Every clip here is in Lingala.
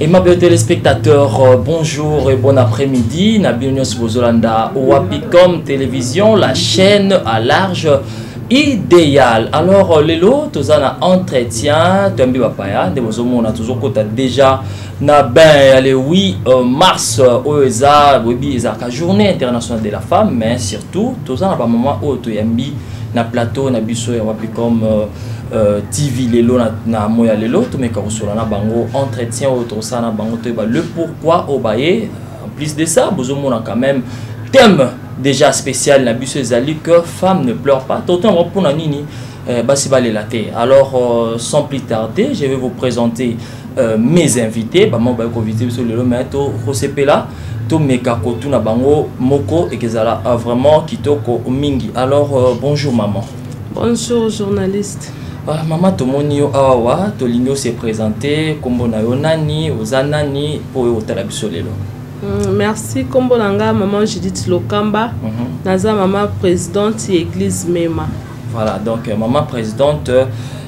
Aimable téléspectateurs, bonjour et bon après-midi. Na bino nyonso bozolanda Wapicom Télévision, la chaîne à large idéal. Alors lelo toza na entretien, toyambi bapaya nde bozomona tozokota déjà na bain ya le 8 mars oyo eza boyebi ezalaka Journée internationale de la femme, mais surtout toza na bamama oyo toyambi na plateau na biso ya Wapicom TV lelo na moya lelo. Tomeka kosola na bango, entretien oyo tokosala na bango, toyeba le pourquoi oyo baye. En plus de ça, bozomona quand même thème déjà spécial na biso ezali que femme ne pleure pas. Totango mpona nini basi balela te. Alors sans plus tarder, je vais vous présenter mes invités, bamama baye kovisiter biso lelo. Mais tokosepela tomeka kotuna bango moko, ekezala vraiment kitoko mingi. Alors bonjour maman. Bonjour journaliste. Ah, mama, tomoni yo awawa, tolingi ose présenter. Nkombo na yo nani, oza nani mpo oyo otala biso lelo? Merci. Nkombo na nga maman Judith Lokamba. Naza mama présidente ya église Mema. Voilà, donc maman présidente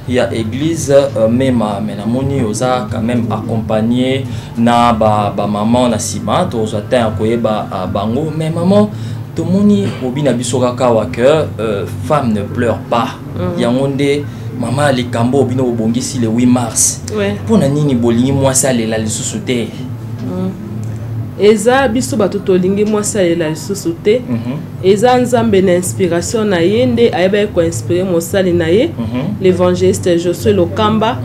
ya église Mema. Mais namoni oza quand même accompagné na bamama na nsima, tozwa temps ya koyeba bango. Mais maman, tomoni obi na biso kaka awa que femme ne pleure pas. Yango nde mama likambo oyo bino bobongisi le 8 mars. Mpo na nini bolingi mwasi alela lisusu te? Eza biso bato tolingi mwasi alela lisusu te. Eza Nzambe na inspiration na ye nde ayebaki koinspirer mosali na ye, l'évangéliste Josué Lokamba,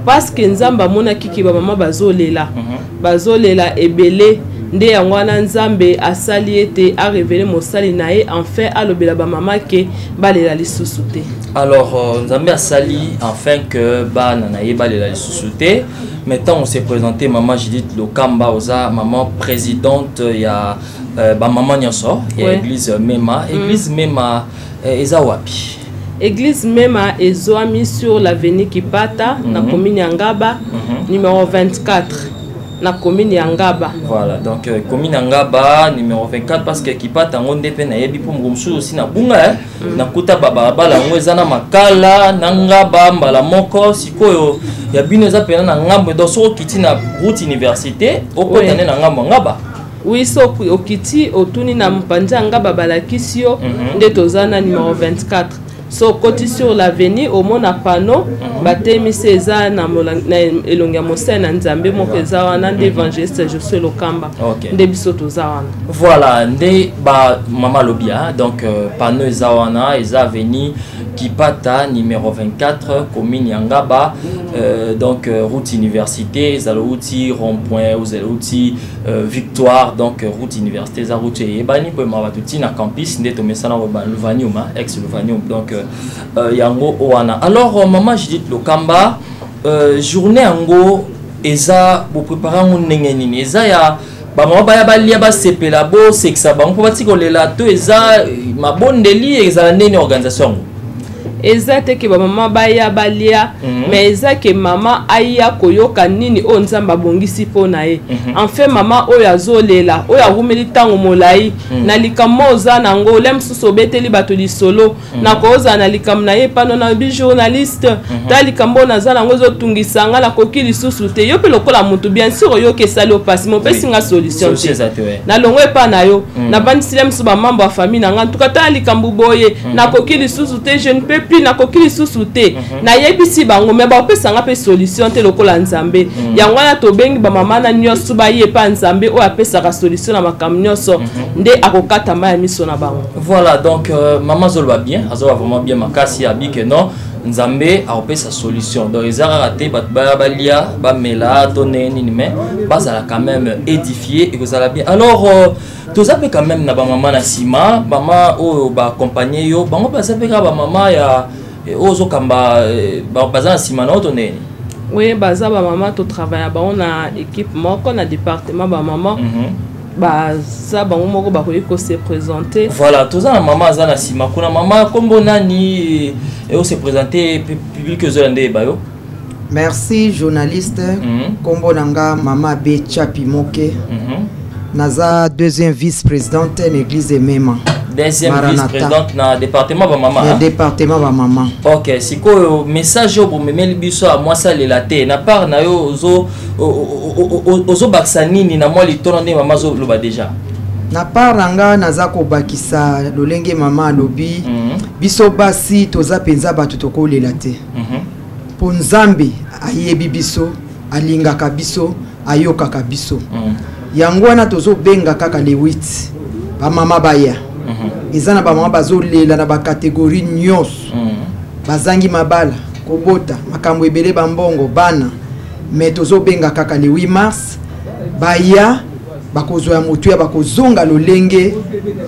parce que Nzambe amonaki ke bamama bazolela, bazolela ebele. Nde yango wana Nzambe asali ete arévéler mosali na ye, enfin alobela bamama ke balela lisusu te. Alors Nzambe asali enfin que bana na ye balela lisusu te. Mais ntango on s'est présenté, mama Judith Lokamba, oza maman présidente ya bamama nyonso ya église Mema. Église Mema eza wapi? Église Mema ezwami sur l'avenue Kipata, na commune ya Ngaba, numéro 24, na commune ya Ngaba. Voilà, donc commune ya Ngaba, numéro 24, parce que Kipata yango nde mpe nayebi, mpo moko mosusu osi na bunga nakuta babalabala yango eza na Makala na Ngaba mbala moko. Sikoyo ya bino eza mpena na ngambo, donc soki okiti na route université, okota nde na ngambo ya Ngaba. Oui, so okiti, otuni na mopanzi ya Ngaba, balakisi yo. Nde toza na numéro 24. So okoti sur l'avenue, omona panneau batemisi, eza na elongi ya mosali na Nzambe moko eza wana, nde évangéliste Josué Lokamba. Nde biso toza wana. Voilà, nde bamama alobi, donc panneau eza wana, eza avenue Kipata numéro 24, commune ya Ngaba, donc route université ezala outi rond point, ozala outi Victoire. Donc route université eza route eyebani mpo emaka bato ntina campus, nde tomesana koyeba Lovanium, ex Lovanium. Donc yango wana. Alors mama Judith Lokamba, journée yango eza bopréparer yango ndenge nini? Eza ya bamama baya balia, basepela, bosekisa bango mpo batika kolela, to eza mabondeli? Ezala ndeni organisation yango? Eza te ke bamama baya balia, mais eza ke mama aya koyoka nini oyo Nzambe abongisi mpo na ye. Enfin mama oyo azolela, oyo awumeli ntango molai na likambo oza nango, le mosusu obeteli bato lisolo, nakozala na likambo na ye pano na bi journaliste, ta likambo oyo naza nango ezotungisa nga, nakoki lisusu te. Yo mpe lokola motu, bien sûr oyoki, esali opasi, mo opesi nga solution te. Nalongo epa na yo, navandisile mosusu bamembre ya famille na nga, ntuka tala likambo boye, nakoki lisusu te, je ne peux plus, nakoki lisusu te. Nayebisi bango, me bapesanga mpe solution te lokola Nzambe. Yango wana tobengi bamama na nyonso baye epa Nzambe oyo apesaka solution na makambo nyonso, nde akokata mai ya miso na bango. Voilà, donc mama azoloba bien, azoloba vraiment bien makasi, abi ke non, Nzambe akopesa solution. Donc eza kaka te bato baya balia, bamela to ndenge nini, mais bazala quand même édifié, ekozala bien. Alors toza mpe quand même na bamama na nsima, mama oyo baaccompagne yo, bango baza mpe kaka bamama ya oyo ozokamba, baza na nsima na oyo to ndenge nini? Oui, baza bamama, totravailla bango na équipe moko na département bamama. Baza bango moko, bakoki kose présenter. Voilà, toza na mama aza na nsima kuna. Mama, nkombo nani? Ose présenter, public ezolanda eyeba yo. Merci journaliste. Nkombo na nga mama Be Chapi Moke. Naza deuxième vice-présidente na église Mema. Deuxième vice-présidente na département ba mama. Ya département ba mama. Ok, sikoyo message oyo bomemeli biso ya mwasi alela te na part na yo ozo ozobakisa nini na mwa litono nde mama azoloba déjà? Na part na nga, naza kobakisa lolenge mama alobi. Biso basi toza mpenza bato tokolela te, mpo Nzambe ayebi biso, alingaka biso, ayokaka biso. Yango wana tozobenga kaka le 8, bamama baya. Eza na bamama bazolela na bacatégorie nyonso, bazangi mabala, kobota, makambo ebele, bambongo, bana. Mais tozobenga kaka le 8 mars, baya, bakozwa ya motuya, bakozonga lolenge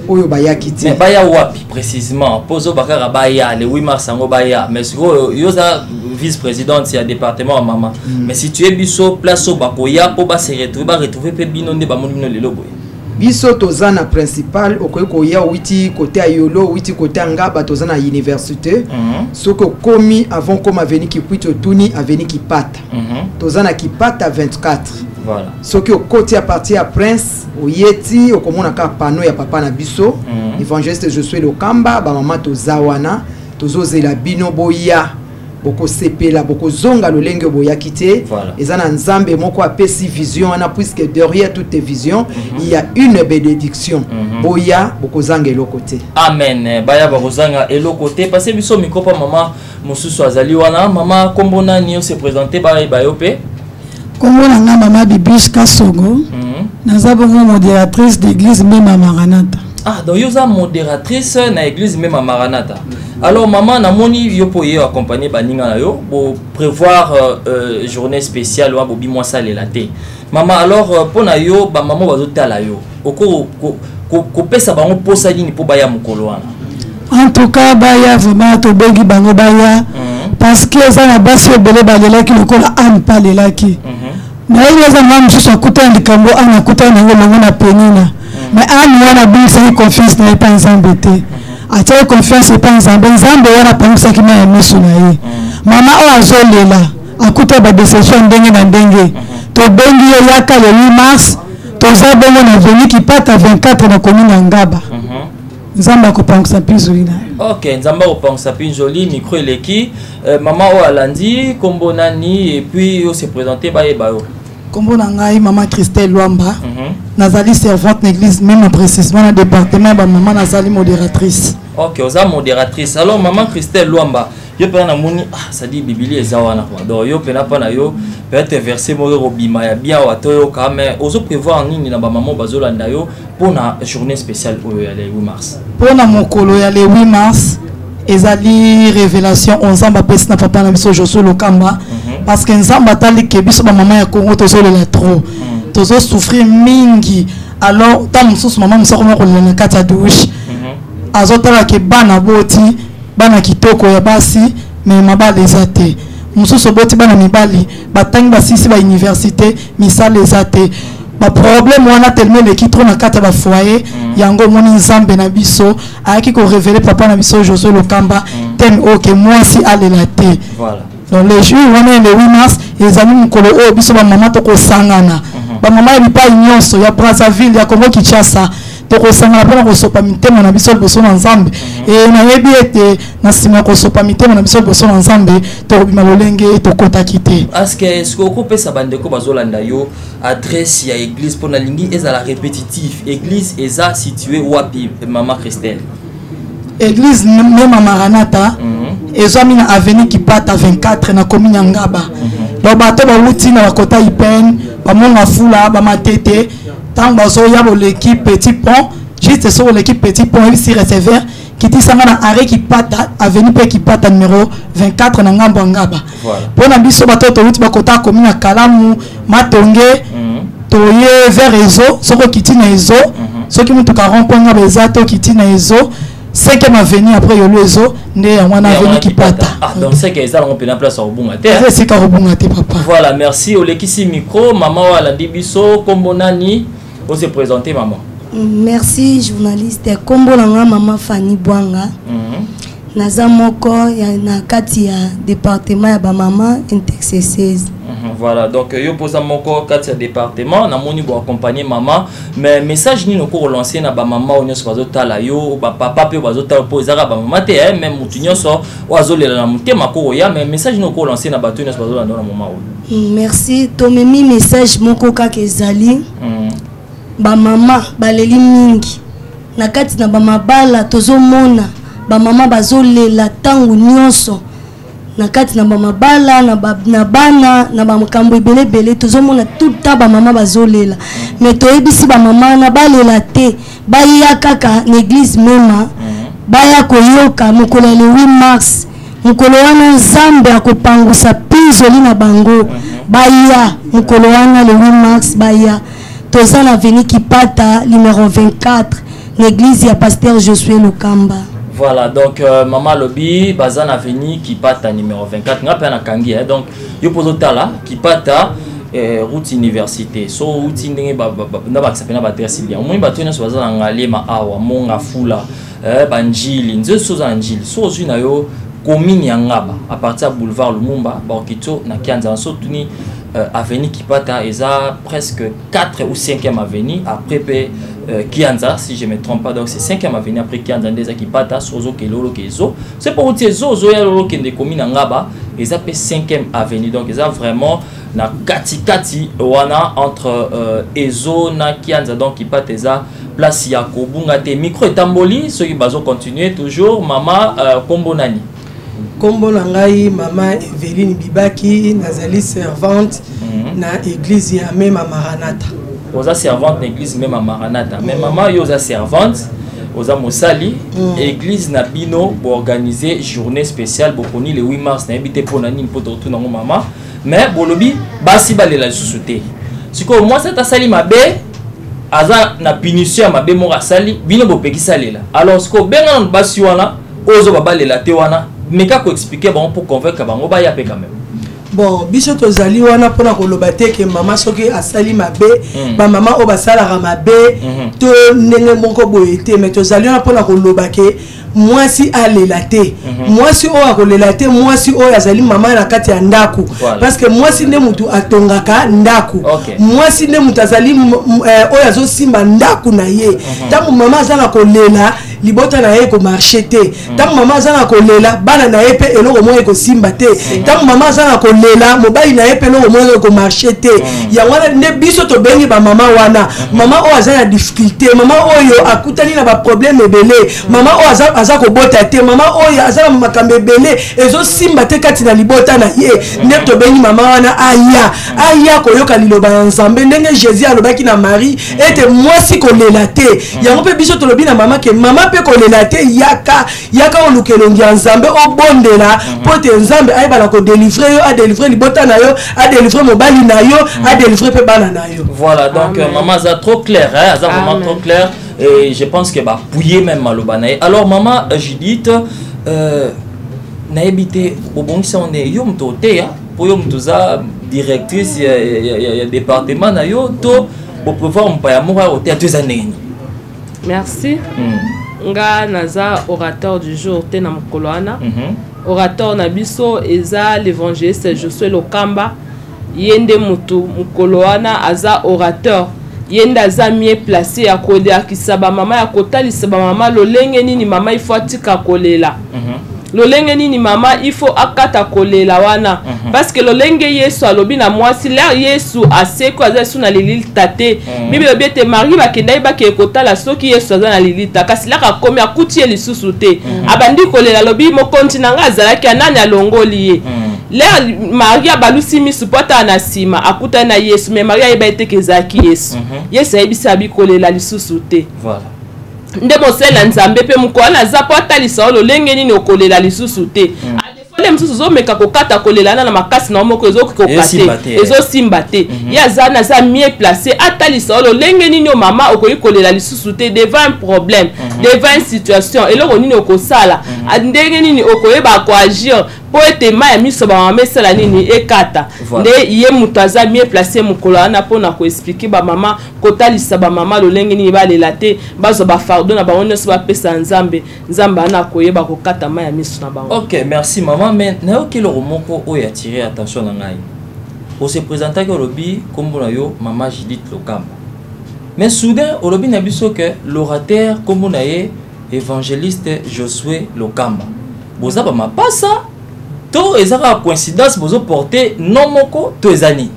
oyo bayaki te. Mais baya wapi précisément? Mpo ozoba kaka baya le 8 mars yango, baya, mais sikoyo yo oza vice présidente ya département ya mama, mais si tu es biso place oyo bakoya mpo base retrouve, baretrouve mpe bino nde bamoni bino lelo boye. Biso toza na principal. Okoki koya owiti kote ya Yolo, owiti kote ya Ngaba, toza na université. Soki okomi avant koma avenue Kikwiti, otuni avenue Kipata. Toza na Kipata 24. Soki okoti à partir ya Prince, oyeti, okomona kaka panneau ya papa na biso, évangéliste Josué Lokamba. Bamama toza wana, tozozela bino, boya, bokosepela, bokozonga lolenge oyo boyaki te. Eza na Nzambe moko apesi vision wana, puisque derrière toutes tes visions, il y a une bénédiction. Boya, bokozanga eloko te. Amen, baya, bakozanga eloko te. Parce biso mikopa mama mosusu azali wana. Mama, nkombo nani? Ose présente, bayeba yo mpe. Kombo na nga mama Bibiche Kasongo. Naza bongo modératrice d'église Mema Maranata. Ah, donc yo oza modératrice na église Mema Maranata. Alors mama, namoni yo mpo ye accompagner baninga na yo, boprévoir journée spéciale wana bobi mwasi alela te. Mama, alors mpo na yo, bamama bazotala yo, oko kopesa bango mposa nini mpo baya mokolo wana? En tout cas baya vraiment, tobengi bango baya, parce que eza na basi ebele balelaki lokola Anne mpe alelaki. Nayebi eza mwa mosusu akutana likambo Anne akutana nango elongo na Penina, mais Anne wana abungisaki confiance na ye epa Nzambe te, atiaki confiance epa Nzambe. Nzambe wana apangisaki mai ya miso na ye. Mama oyo azolela, akuta badéception ndenge na ndenge, tobengi ye, yaka le 8 mars. Toza bongo na avenue Kipata 24, na commune ya Ngaba. Nzambe akopangisa mpinzoli na yo. Ok, Nzambe akopangisa mpinzoli. Micro eleki mama oyo alandi. Nkombo nani? Et puis yo se présente, bayeba yo. Nkombo na ngai mama Christelle Lwamba. Nazali servante na église, même précisément na département ya bamama, nazali modératrice. Ok, oza modératrice. Alors mama Christelle Lwamba, yo mpena namoni, ah, c'est-à-dire bibili eza wana quoi. Donc yo mpena, mpa na yo peut-être verset moko ekobima ya bien awa toyoka. Mais ozo prévoir nini na bamama bazolanda yo mpona journée spéciale oyo ya le 8 mars? Mpona mokolo ya le 8 mars, ezali révélation oyo Nzambe apesi na papa na biso Josué Lokamba, parce que Nzambe atali ke biso bamama ya Congo tozolela trop, tozosouffrir mingi. Alors ntango mosusu mama mosusu akoma kolela na kati ya douche, azotala ke bana boti bana kitoko ya basi, mais mabala eza te. Mosusu oboti bana mibali, batangi, basisi bauniversité, misala eza te. Baproblème wana tellement eleki trop na kati ya bafoyer. Yango omoni Nzambe na biso ayaki korévéler papa na biso Josué Lokamba thème oyo ke mwasi alela te. Donc le jour wana, le 8 mars, ezali mokolo oyo biso bamama tokosangana, bamama ya bipai nyonso ya Brazzaville, ya Congo Kinshasa, tokosangana mpona kosopa mitema na biso liboso na Nzambe. E nayebi ete na nsima ya kosopa mitema na biso liboso na Nzambe, tokobima lolenge tokotaki te. Est-ce okopesa bandeko bazolanda yo adresse ya église, mpo nalingi ezala répétitif? Église eza situé wapi, mama Christelle? Église Mema Maranata ezwami na avenue Kipata 24, na commune ya Ngaba. Donc bato bawuti na bakota Ipene, bamonga fula, bamatete, ntango bazoya, boleki petit pont, juste soki oleki petit pont, oyebisi receveur kitisanga na arrêt Kipata, avenue mpe Kipata numéro 24, na ngambo ya Ngaba. Mpo na biso bato towuti bakota commune ya Kalamu, Matonge, toye vers Ezo. Soki okiti na Ezo, soki motuka rond point Ngaba eza te, okiti na Ezo, 5e avenue après Yolo Ezo, nde yango wana avenue Kipata. Ah, donc c'est que eza nango mpena place ya kobunga te. Eza esika kobunga te, papa. Voilà, merci. Olekisi micro mama oyo alandi biso. Nkombo nani? Ose présente, mama. Merci, journaliste. Nkombo na nga mama Fani Bwanga. Naza moko ya, na kati ya département ya bamama intercesseuse. Voilà, donc yo poza moko kati ya département namoni bo accompagner mama, mais message nini oko relancer na ba mama oyo nyonso bazotala yo, ba papa mpe bazotala, mpo ezaka ba mama te, eh, mais mutu nyonso oyo azolela na motema kokoya, mais message nini oko relancer na bato nyonso bazolanda na moma oyo? Merci. Tomemi message moko kaka ezali: bamama baleli mingi na kati na bamabala. Tozomona bamama bazolela ntango nyonso na kati na bamabala, na bana, na bamakambo ebele ebele. Tozomona tout le temps bamama bazolela, mais toyebisi bamama wana balela te, baya kaka na église Mema, baya koyoka mokolo ya le 8 mars. Mokolo wana Nzambe akopangusa mpinzoli na bango. Baya mokolo wana le 8 mars, baya. Toza na avenue Kipata numéro 24, na église ya pasteur Josué Lokamba. Voilà, donc mama alobi baza na avenue Kipata numéro 24. Nga mpe nakangi, eh, donc yo mpo ozotala Kipata, route université, so outi ndenge na bakisa mpe na baadresse bien, omoni bato nyonso baza na Ngaliema awa, Monga Fula, banjili nzoi. So oza na Njili, so ozwi na yo commune ya Ngaba, à partir ya boulevard Lumumba, baokito na Kianza, so otuni avenue Kipata, eza presque 4 ou 5e avenue après mpe Kianza, si je me trompe pas. Donc c'est 5e avenue après Kianza nde eza Kipata. So ozokende oloke ezo, so mpo outi ezo, ozoya olokende komi na Ngaba, eza mpe 5e avenue. Donc eza vraiment na katikati wana entre Ezo na Kianza. Donc Kipata eza place ya kobunga te. Micro etamboli, soki bazocontinue toujours. Mama, kombo nani? Nkombo na ngai mama Eveline Bibaki, nazali servante na église ya Mema Maranata. Oza servante na église Mema Maranata, mais mama, yo oza servante, oza mosali. Église na bino boorganize journée spéciale, boponi le 8 mars, nayebi te mpo na nini, mpo totuna yango mama, mais bolobi basi balela lisusu te. Sikoyo mwasi ata asali mabe, aza na punition ya mabe moko asali, bino bopekisi alela. Alors sikoyo benga nanu basi wana oyo ozoba balela te wana, meka koexpliquer bango mpo convaincre bango baya mpe quand même. Bon, biso tozali wana mpona koloba te ke mama soki asali mabe, bamama oyo basalaka mabe to ndenge moko boye te, mais tozali wana mpona koloba ke mwasi alela te. Mwasi oyo akolela te, mwasi oyo azali mama na kati ya ndako. Parce que mwasi nde mutu atongaka ndako. Mwasi nde mutu azali oyo azosimba ndako na ye. Ntango mama aza na kolela, libota na ye ekomarcher te. Ntango mama aza na kolela, bana na ye mpe eloko moko ekosimba te. Ntango mama aza na kolela, mobali na ye mpe eloko moko ekomarcher te. Yango wana nde biso tobengi bamama wana, mama oyo aza na difficulté, mama oyo akutani na baproblème ebele, mama oyo aza kobota te, mama oyo aza na makambo ebele ezosimba te kati na libota na ye, nde tobengi mama wana aya koyoka liloba ya Nzambe. Ndenge Jésus alobaki na Marie ete mwasi kolela te, yango mpe biso tolobi na mama ke mama mpe kolela te, yaka, yaka oluka elongi ya Nzambe, obondela mpo ete Nzambe ayebana kodélivrer yo, adélivrer libota na yo, adélivrer mobali na yo, adélivrer mpe bana na yo. Voilà, donc maman aza trop clair, hein, aza vraiment Amen. trop clair et je pense que baappuyer même maloba na ye. Alors mama Judith, nayebi te bobongisa ngo nde yo moto oteya, mpo yo moto oza directrice ya département na yo, to boprévoir mopaya moko ya koteya, to eza ndenge nini? Merci. Nga naza orateur du jour te na mokolo wana. Orateur na biso eza l'évangéliste Josué Lokamba. Ye nde motu mokolo wana aza orateur, ye nde aza mieux placé ya kolakisa bamama, ya kotalisa bamama lolenge nini mama ifo atika kolela, lolenge nini mama ifo akata kolela wana. Parce que lolenge Yesu alobi na mwasi, l'heure Yesu aseko, aza lisusu na lilita te. Bible elobi ete Marie bakendaki, bakeye kotala soki Yesu aza na lilita, kasi laka akomi, akuti ye lisusu te. Abandi kolela, alobi: "Mokonzi na ngai azalaki, anani alongoli ye?" L'heure Marie abalusi misu mpo atala na nsima, akutani na Yesu, mais Marie ayeba ete ke ezalaki Yesu. Yesu ayebisi abi kolela lisusu te. Nde mosali na Nzambe mpe mokolo wana aza mpo atalisa yo lolenge nini okolela lisusu te. Adefole mosusu ozomeka kokata kolela wana na makasi na yo moko, ezokoka Ezosimba te. Te. Ezosimba te. Ye aza na aza mieux placé atalisa yo lolenge nini o mama okoki kolela lisusu te devant un problème, devant une situation, eloko nini okosala, ndenge nini okoyeba koagir mpo ete mai ya miso bamama esala nini, ekata. Nde ye moto aza mieux placé mokolo wana mpona koexpliquer bamama, kotalisa bamama lolenge nini balela te, bazwa bafardeau na bango nyonso, bapesa Nzambe. Nzambe wana akoyeba kokata mai ya miso na bango. Ok, merci mama. Mais nayoki eloko moko oyo atire attention na ngai. Ose présentaki, olobi nkombo na yo Mama Judith Lokamba, mais soudain olobi na biso ke l'orateur nkombo na ye Évangéliste Josué Lokamba. Boza bamapasa to eza kaka coïncidence, bozoporte nom moko to eza nini?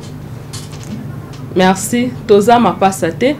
Merci. Toza mapasa te.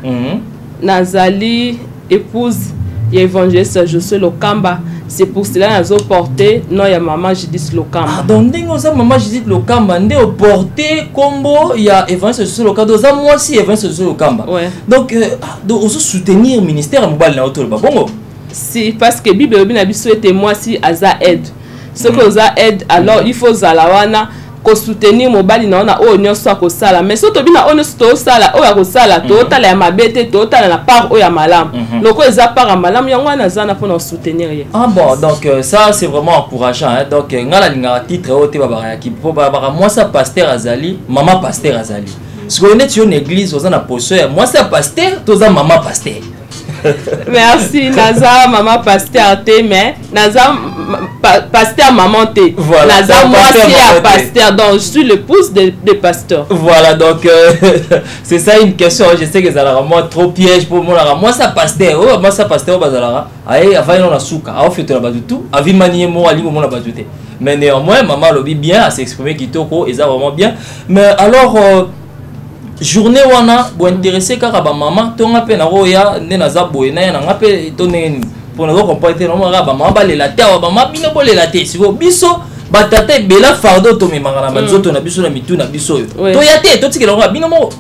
Nazali épouse ya Évangéliste Josué Lokamba, c'est pour cela nazoporte nom ya Mama Judith Lokamba. Ah, donc ndenge oza Mama Judith Lokamba nde oporte nkombo ya Évangéliste Josué Lokamba, oza mwasi Évangéliste Josué Lokamba? Ouais. Donc, ah, donc ozosoutenir ministère ya mobali na yo, toloba bongo? Si, parce que Bible elobi na biso ete mwasi aza aide. Soki oza aide, alors il faut ozala wana kosoutenir mobali na yo na oyo nyonso akosala. Mais soki tobi na oyo nyonso toosala, oyo akosala, tootala ya mabe te, tootala na part oyo ya malamu. Loko eza part ya malamu, yango wana aza na mpona kosoutenir ye. Ah bon, donc ça c'est vraiment encourageant, hein? Donc nga nalingaka titre oyo te, babaka ya po babaka mwasi ya pasteur azali, mama pasteur azali. Sikoyo neti yo na église, oza na position ya mwasi ya pasteur to oza mama pasteur? Merci. Naza mama pasteur te, mais naza pasteur maman te. Voilà, naza donc pasteur mwasi ya maman te. Pasteur, donc je suis l'épouse de pasteur. Voilà, donc c'est ça une question. Je sais que ezalaka moi trop piège pour monaka mwasi ya pasteur oyo, mwasi ya pasteur oyo bazalaka aye avandi nano na suka, aofetola bato tu, avimani ye moko, alingi komona bato te. Mais néanmoins mama alobi bien, as'exprime kitoko, eza vraiment bien. Mais alors journée wana bointéresse kaka bamama to nga mpe nakoya nde naza boye naya na nga mpe to ndenge nini? Mpo nazo comprendre te. Namona kaka bamama balela te awa, bamama bino bolela te. Sikoyo biso batata ebela fardeau tomemaka na banzoto na biso, na mitu na biso oyo, toya te, totikela kaka bino moko?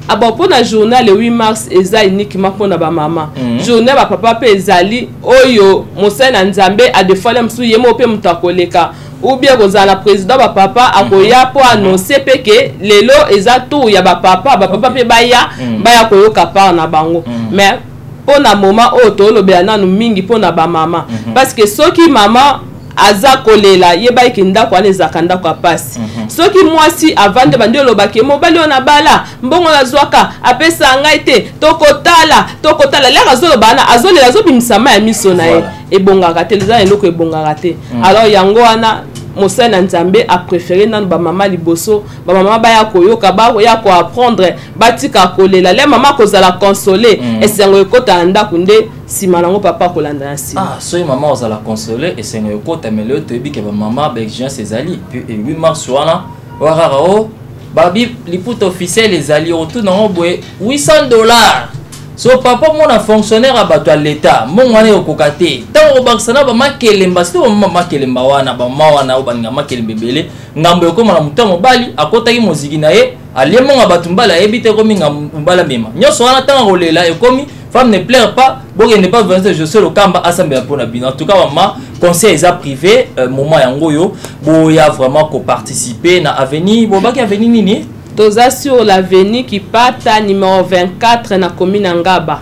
Ah bon, mpona journée le 8 mars eza uniquement mpona bamama. Journée ya bapapa mpe ezali, oyo mosali na Nzambe adefale mosusu ye moko mpe moto akoleka, ou bien kozala na président bapapa akoya mpo annonce mpe ke lelo eza tour ya bapapa, bapapa mpe baya, baya koyoka part na bango. Mais mpona moment oyo tolobela nanu mingi mpona bamama, parce que soki mama aza kolela, yeba eke ndako wana ezalaka ndako ya pasi. Soki mwasi avandi, bandi olobaki mobali oyo nabala, mbongo nazwaka apesa ngai te, tokotala tokotala, lere azoloba wana azolela, azobimisa mai ya miso na ye. Ebongaka te, eza na eloko ebongaka te. Alors yango wana mosali na Nzambe apréféré nanu bamama liboso, bamama baya koyoka, baya koapprendre, batika kolela. Le mama akozala consolé, esengo ekota na ndako, nde nsima nango papa akolanda na nsima. Ah, soki mama ozala consolé, esengo ekota. Mais lelo toyebi ke bamama baexigence ezali. Puis 8 mars wana oya kaka o babi liputa officiel ezali otuna yango boye 800 $. So papa mona fonctionnaire ya bato ya leta, mbongo wana ekokoka te. Ntango kobakisa na bamakelemba, sito bamama makelemba wana, bamama wana oyo balinga makelemba ebele, ngambo ekóma na moto ya mobali akotaki moziki na ye, alie mbongo ya bato, mobali ayebi te, ekomi ngambo mobali amema nyonso wana. Ntango akolela, ekomi femme ne pleure pas. Bokende pa Vincent José Lokamba asambela mpona bino. En tout cas mama, conseil eza privé, moment yango oyo boya vraiment koparticiper na avenue, bobaki avenue nini? Toza sur l'avenue Kipata numéro 24 na commune ya Ngaba.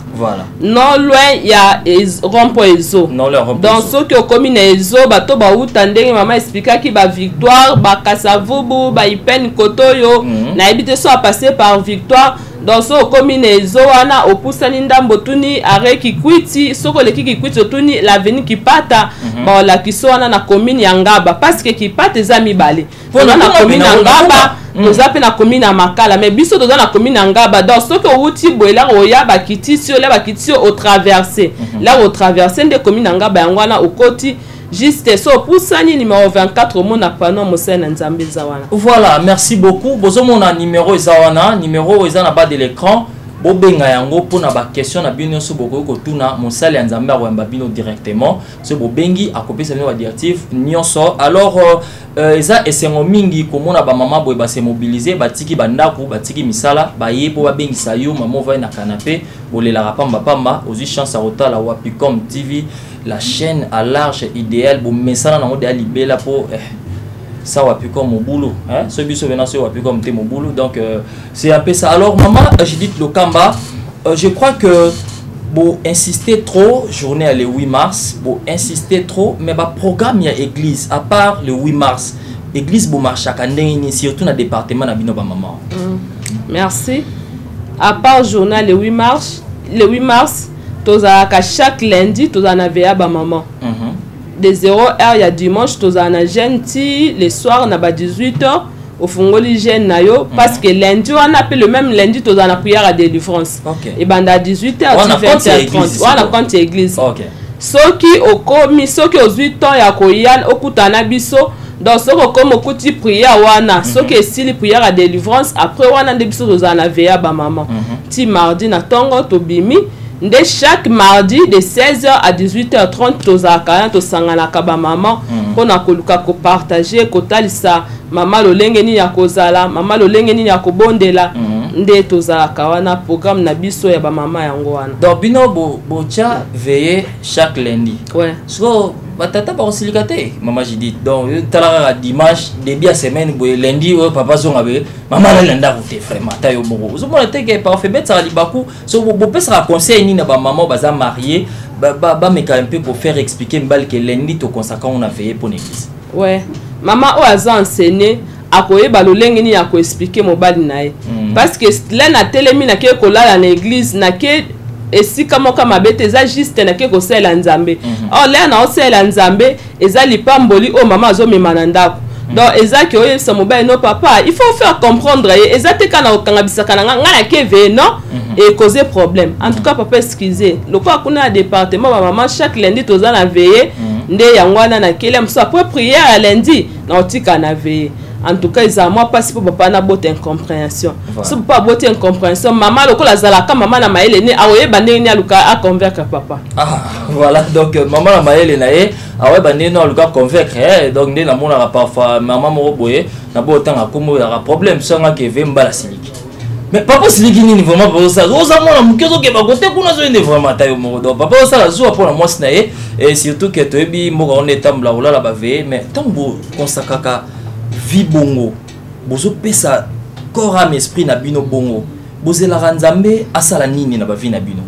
Non loin ya rond-point Ezo. Non loin rond-point Donc Ezo. Soki okomi na Ezo, bato bauta ndenge mama explikaki, Bavictoire, Bakasavubu, Baipene, koto oyo, nayebi te so apasse par Victoire. Donc so okomi na Ezo wana, opusani ndambo, otuni arrêt Kikwiti. Soki oleki Kikwiti, otuni l'avenue Kipata, baolakisi wana na commune ya Ngaba, parce que Kipata eza mibale. Toza na commune ya Ngaba, toza mpe na commune ya Makala, mais biso toza na commune ya Ngaba. Donc soki owuti boye, laka oya bakitisi yo, la bakitisi yo, otraverse, laka otraverse nde commune ya Ngaba. Yango wana okoti juste, so opusani numéro 24, omona panneau mosali na Nzambe eza wana. Voilà, merci beaucoup. Bozomona numéro eza wana, numéro oyo eza na bas de l'écran, bobenga yango mpona baquestion na bino nyonso. Bokoki kotuna mosali ya Nzambe, akoyamba bino directement. Soki bobengi, akopesa bino badirective nyonso. Alors eza esengo mingi komona bamama boye base mobiliser, batiki bandako, batiki misala, baye mpo babengisa yo. Mama ovai na canapé, bolelaka pambapamba, ozwi chance ya kotala Wapicom TV, la chaîne à large idéal. Bomesana nango deya libela mpo ça Wapicom mobulu, hein? So biso vena so Wapicom te mobulu. Donc c'est un peu ça. Alors maman Judith Lokamba, je crois que bo insister trop journée le 8 mars, bo insister trop, mais ba programme ya église à part le 8 mars, église bo marchaka ndenge nini, surtout na département na bino ba maman? Merci. À part journée le 8 mars, le 8 mars tozalaka chaque lundi, tozala na veillée bamama de 0 heure ya dimanche, tozala na jeûne ti le soir na ba 18 heures. Ofungoli jeûne na yo, parce que lundi wana mpe, le même lundi, tozala na prière ya délivrance. Ebanda 18h 20h30 wana, compte ya église. Soki okomi, soki ozwi temps ya koya okutana na biso, donc soki okomi, okuti prière wana. Soki esili prière ya délivrance, après wana nde biso tozala na veillée ya bamama ti mardi na ntongo tobimi. Nde chaque mardi de 16h à 18h30 tozalaka wana, tosanganaka bamama mpona koluka kopartager, kotalisa mama lolenge nini ya kozala mama, lolenge nini ya kobondela. Nde tozalaka wana, programme na biso ya bamama yango wana. Donc bino botya veillée chaque lundi? Ouais. So batata bakosilika te, mama Judith? Donc tala kaka dimanche, début ya semaine boye, lundi oyo papa azonga boye, mama alali na ndako te. Vraiment, ata yo moko ozomona te ke parfois ebetisaka libaku. So bopesaka conseil nini na bamama baza marié, bameka mpe kofaire expliquer mibali ke lundi toconsacrer ngo na veillée mpo na église? Ouais, mama oyo aza enseigné akoyeba lolenge nini ya koexpliquer mobali na ye, parce que le natelemi, nake kolala na église, nake esika moko mabe te, eza juste nake kosalela Nzambe. Or lere na osalela Nzambe, eza lipamboli oyo mama azomema na ndako. Donc eza ke oyebisa mobali: no papa, il faut faire comprendre ye, eza te kaka na kokanga bisaka na nga, ngai nake veillée, non, ecauser problème. En tout cas papa, excusez, lokola kuna ya département bamama, chaque lundi toza na veillée, nde yango wana nakeli mosusu après prière ya lundi na otika na veillée. En tout cas ezala mwa mpasi mpo papa nabota incompréhension. So papa aboti incompréhension, mama lokola azalaka mama na mayele, ne akoyeba ndenge nini aluka aconvaincre papa. Ah voilà, donc mama na mayele na ye akoyeba ndenge nini aluka convaincre, eh. Donc nde namonaka parfois mama moko boye na boye, otanga kombo, ezalaka problème. So angaki eve mbala siliki, mais papa osiliki nini? Vraiment papa osala, oza mwana moke, ozokeba kote kuna, ozoyende vraiment ata yo moko. Donc papa osala zuwa mpona mwasi na ye, et surtout ke toyebi mboka wana etambola kolala baveillée. Mais ntango boconsacraka vie bongo, bozopesa corps, âme, esprit na bino bongo, bozelaka Nzambe asala nini na bavie na bino?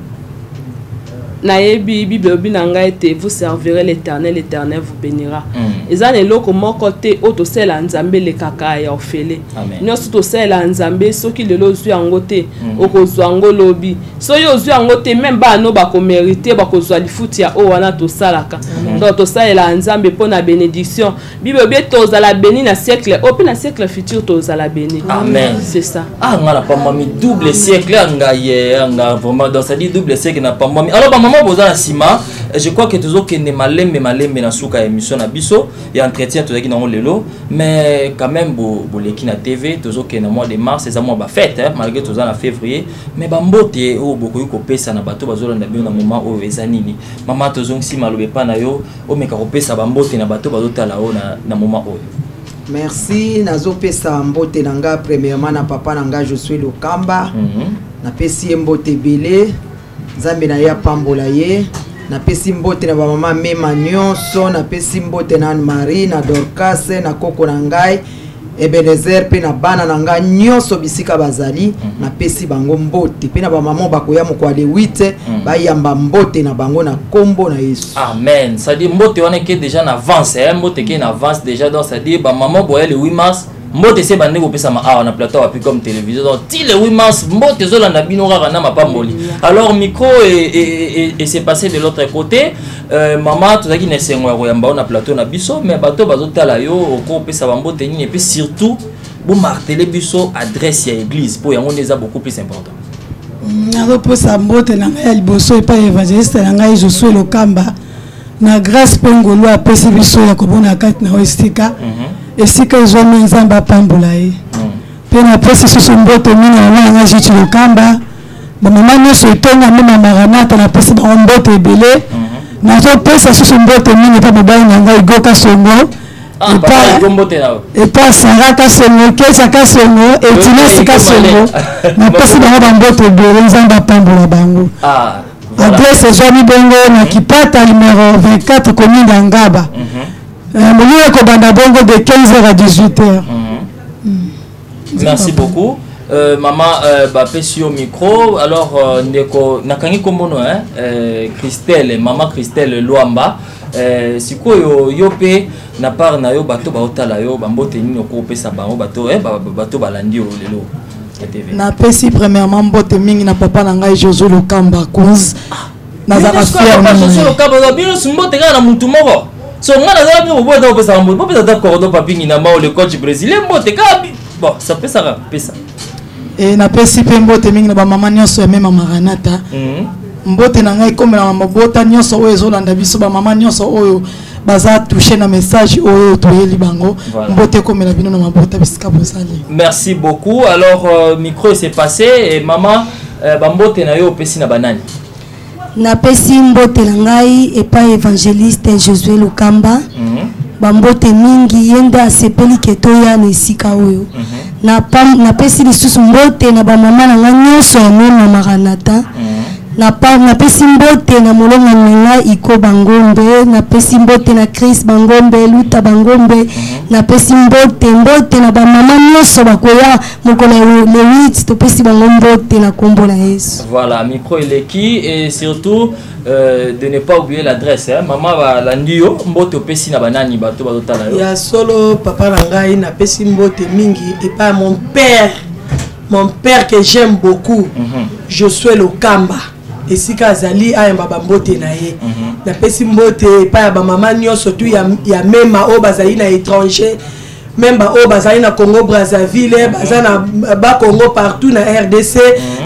Nayebi Bible elobi na ngai ete vous servirez l'Éternel, l'Éternel vous bénira. Eza na eloko moko te oyo tosalela Nzambe elekaka ya ofele. Nyonso tosalela Nzambe, soki lelo ozwi yango te, okozwa yango lobi. Soki ozwi yango te, même bana bakomériter, bakozwa lifuti ya oyo wana tosalaka. Donc tosalela Nzambe mpo na bénédiction. Bible elobi tozala béni na siècle oyo mpe na siècle futur tozala béni. Amen. C'est ça. Ah, nga na pambwami double siècle ya ngai ye nga vraiment. Donc c'est-à-dire double siècle na pambwami. Alors bamama boza na nsima, je crois que tozokende malembe malembe na suka ya émission na biso ya entretien tozalaki nango lelo. Mais quand même boleki na TV, tozokende na mois de mars, eza mwa bafête, hein, malgré toza na février. Mais bambote oyo bokoki kopesa na bato bazolanda bino na moment oyo eza nini? Mama, tozongisi maloba epa na yo, omeka kopesa bambote na bato bazotala oyo na moment oyo. Merci. Nazopesa mbote na nga premièrement na papa na nga Josue Lokamba. Napesi ye mbote ebele, Nzambe na ye apambola ye. Napesi mbote na bamama mema nyonso, napesi mbote na Anne Marie, na Dorcas, na koko na ngai Ebenezer, mpe na bana na ngai nyonso bisika bazali. Napesi bango mbote, mpe na bamama bakoya mokolo le 8, bayamba mbote na bango na nkombo na Yesu. Amen. C'est-à-dire mbote wana eke déjà na avance, hein? Mbote eke na avance déjà. Donc c'est-à-dire bamama boya le 8 mars, mbote ese bande kopesama awa na plateau wapi comme télévision. Donc ti le 8 mars, mbote ezolanda bino kaka na mapamboli. Alors micro et c'est passé de l'autre côté. Mama, tozalaki na esengo ya koyamba yo na plateau na biso. Mais bato bazotala yo, okopesa bambote nini? Et puis surtout bomarteler biso adresse ya église, mpo yango nde eza beaucoup plus important. Nazopesa mbote na ngai ya liboso epai évangéliste na ngai Josue Lokamba, na grâce mpe ngolu apesi biso ya komona kati na oyo esika, esika ezwami. Nzambe apambola ye. Mpe napesi susu mbote mingi na mama na ngai Juti Lokamba, bamama nyonso etonga mema Maranata, napesi bango mbote ebele. Nazopesa susu mbote mingi mpe mobali na ngai Goka Songo, epa Sara Kasongo, Kesa Kasongo, Etinesi Kasongo, napesi bango bambote ebele. Nzambe apambola bango. Adresse ezwami bongo na Kipata numéro 24, commune ya Ngaba. Molulu ekobanda bongo de 15h à 18h. Merci beaucoup. Mama, bapesi yo micro. Alors ndeko, nakangi kombono, hein? Christelle, mama Christelle Lwamba, sikoyo yo mpe na part na yo, bato baotala yo, bambote nini okopesa bango, bato, bato balandi yo lelo ya TV? Napesi premièrement mbote mingi na papa na ngai Josue Lokamba Kunz, nazalaka fier. Bino mbote kaka na mutu moko. So nga nazala bino boboya ata kopesaka mbote, bopesa ata cordon papingi na mao le coach brésilien mbote kaka bon ça pesaka pesa. E napesi mpe mbote mingi na bamama nyonso ya Mema Maranata. Mbote na ngai ekomela mabota nyonso oyo ezolanda biso, bamama nyonso oyo baza touché na message oyo toyeli bango. Voilà. Mbote ekomela bino na mabota bisika bozali. Merci beaucoup. Alors micro s'est passé et maman bambote na yo opesi na banani? Napesi mbote na ngai epai évangéliste Josué Lokamba. Bambote mingi, ye nde asepeli ke toya na esika oyo. Napesi lisusu mbote na bamama na ngai nyonso ya Mema Maranata. Napesi mbote na molongani na ngai Iko Bangombe, napesi mbote na Chris Bangombe, Luta Bangombe. Napesi mbote na bamama nyonso bakoya mokolo ya le 8, topesi bango mbote na nkombo na Yesu. Voilà, micro eleki et surtout de ne pas oublier l'adresse, hein. Maman balandi yo, mbote opesi na banani, bato bazotala yo? Ya solo, papa na ngai, napesi mbote mingi epai ya mon père, mon père que j'aime beaucoup, Josué Lokamba, esika azali ayamba bambote na ye. Napesi mbote epai ya bamama nyonso tu ya Mema oyo bazali na étranger, même baoyo bazali na Congo Brazzaville, baza na Bakongo partout na RDC,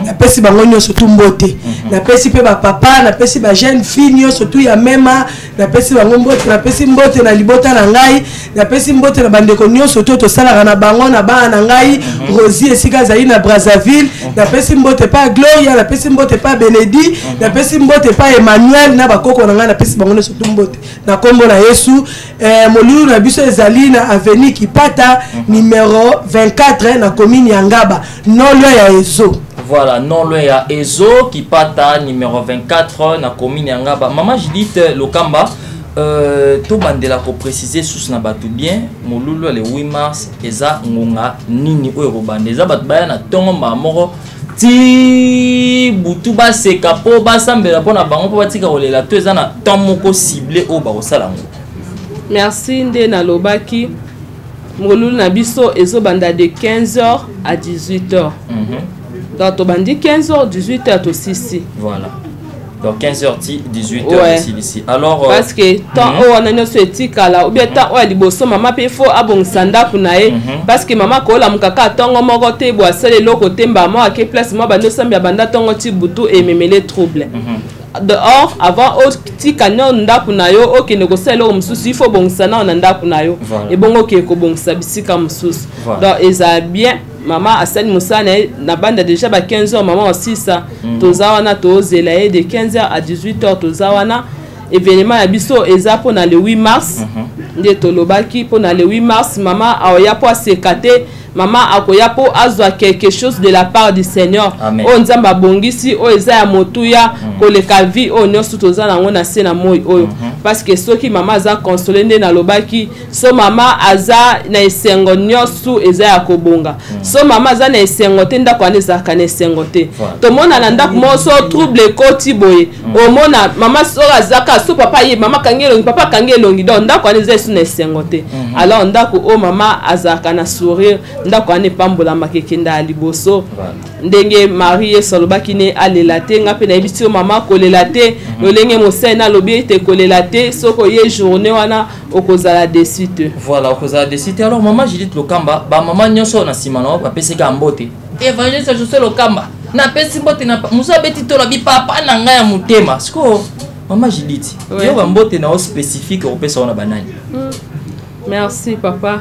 napesi bango nyonso tu mbote. Napesi mpe bapapa, napesi bajeune fille nyonso tu ya Mema, napesi bango mbote. Napesi mbote na libota na ngai, napesi mbote na bandeko nyonso to tosalaka na bango, na bana na ngai Rosie esika azali na Brazzaville. Napesi mbote pa Gloria, napesi mbote pa Benedi, napesi mbote pa Emmanuel na bakoko na ngai, napesi bango nyonso tu mbote na nkombo na Yesu. Molulu na biso ezali na avenue Kipata numéro 24 na commune ya Ngaba, non loin ya Ezo. Voilà, non loin ya Ezo, Kipata numéro 24 na commune ya Ngaba. Maman Judith Lokamba, tobandela koprécise susu na bato bien, molulu ya le 8 mars eza ngonga nini oyo ekobanda? Eza bato baya na ntongo mbala moko ti butu, baseka mpo basambela mpo na bango mpo batika kolela, to eza na temps moko ciblé oyo bakosala yango? Merci. Nde nalobaki, molulu na biso ezobanda de 15h à 18h. Donc tobandi 15h, 18h tosisi. Voilà, donc 15h ti 18h. Ouais. Ici ici alors Parce que temps oyo wana nyonso etikala, ou bien temps oyo ya liboso, mama mpe fo abongisa ndako na ye, parce que mama akolamuka kaka ntongo moko te bo asala eloko te, mbama ake place mwa bandi osambela banda ntongo ti butu, ememele trouble. Or avant otika nano ndako na yo okende kosala eloko mosusu, il faut obongisa nano na ndako na yo. Ebongo okende kobongisa bisika mosusu. Donc ezala bien mama asali mosala na ye na banda déjà ba 15 heures, mama osisa. Toza wana, tozela ye de 15 heures à 18 heures, toza wana. Événement ya biso eza mpona le 8 mars. Nde tolobaki, mpona le 8 mars, mama aoya mpo aseka te, mama akoya mpo azwa quelque chose de la part du Seigneur. Amen. Oyo Nzambe abongisi, oyo eza ya motuya koleka vie oyo nyonso toza nango na se na moi oyo. Parce que soki mama aza consolé, nde nalobaki, so mama aza na esengo, nyonso eza ya kobonga. So mama aza na esengo te, ndako wana ezalaka na esengo te. Tomona na ndako moko so trouble ekoti boye, omona mama soki azaka so papa ye, mama akangi elongi, papa akangi elongi, donc ndako wana eza esu na esengo te. Alors ndako oyo mama azalaka na sourire, ndako wana epambolamaka, ekenda ya liboso. Ndenge Marie, Yesu alobaki ne alela te, nga mpe nayebisi yo mama, kolela te. Lolenge mosali nalobi ete kolela te, soki oye journée wana okozala déçu te. Voilà, okozala déçu te. Alors mama Judith Lokamba, bamama nyonso na nsima na yo bapesaki ya mbote. Évangéliste José Lokamba, napesi mbote na mosu abeti tolobi papa na ngai ya motema. Sikoyo mama Judith, yo bambote na yo spécifique okopesa wana banani? Merci papa.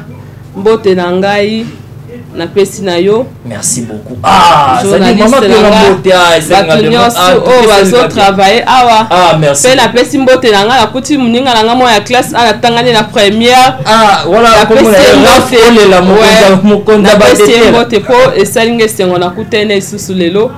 Mbote na ngai napesi na yo. Merci beaucoup. Ah, journaliste mama na pela nga, mbote, ah, esenga bato nyonso ah, oyo topesi bazotravaille awa. Ah, merci. Mpe napesi mbote na ngai, nakuti moninga na ngai moko ya classe a natangani na première. Ah, voilà, Napesi komona ye ye, Ralph mbote. Olela, mokonzi ya Napesi ye batetela. mbote mpo esali nga esengo nakutani lisusu lelo.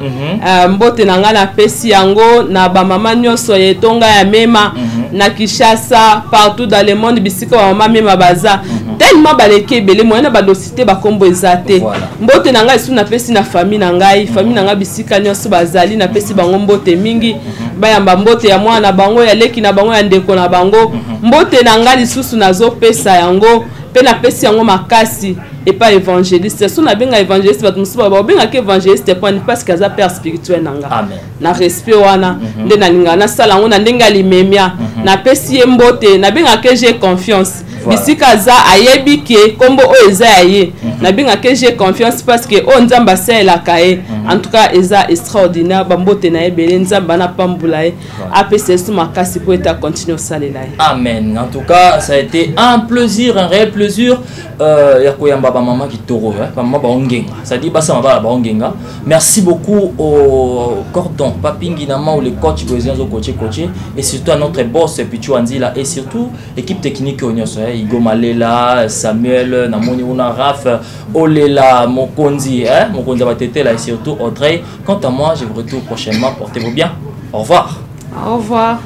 Mbote na ngai napesi yango na bamama nyonso ya etonga ya Mema, na Kinshasa, partout dans le monde, bisika bamama Mema baza, tellement baleki ebele, moyen na badosi te, bakombo eza te. Mbote na ngai lisusu napesi na famille na ngai, famille na ngai bisika nyonso bazali, napesi bango mbote mingi. Bayamba mbote ya mwana na bango, ya leki na bango, ya ndeko na bango. Mbote na ngai lisusu nazopesa yango mpe napesi yango makasi. Epa évangéliste, so nabenga évangéliste, bato mosusu babengaka évangéliste poni parce que aza père spirituel na nga. Na respect wana nde nalingaka nasala yango na ndenge alimemia. Napesi ye mbote, nabengaka j'ai confiance. Bisika aza, ayebi ke nkombo oyo eza ya ye. Nabengaka j'ai confiance parce que oyo Nzambe asalelaka ye, en tout cas eza extraordinaire. Bambote na ye ebele, Nzambe anapambula ye, apesa ye so makasi mpo ete acontinue osalela ye. Amen. En tout cas, ça a été un plaisir, un réel plaisir. Ya koyamba ba maman kitoko, hein, ba maman baongenga. C'est-à-dire basa mabala baongenga. Merci beaucoup au cordon Papingi Nama ou le coach Gozian zo coacher coacher et surtout à notre boss Pichu Anzila et surtout équipe technique nyonso, hein, Igo Malela, Samuel, Namoni Una Raf, Olela Mokonzi, hein, Mokonzi Batetela et surtout Audrey. Quant à moi, je vous retrouve prochainement. Portez-vous bien. Au revoir. Au revoir.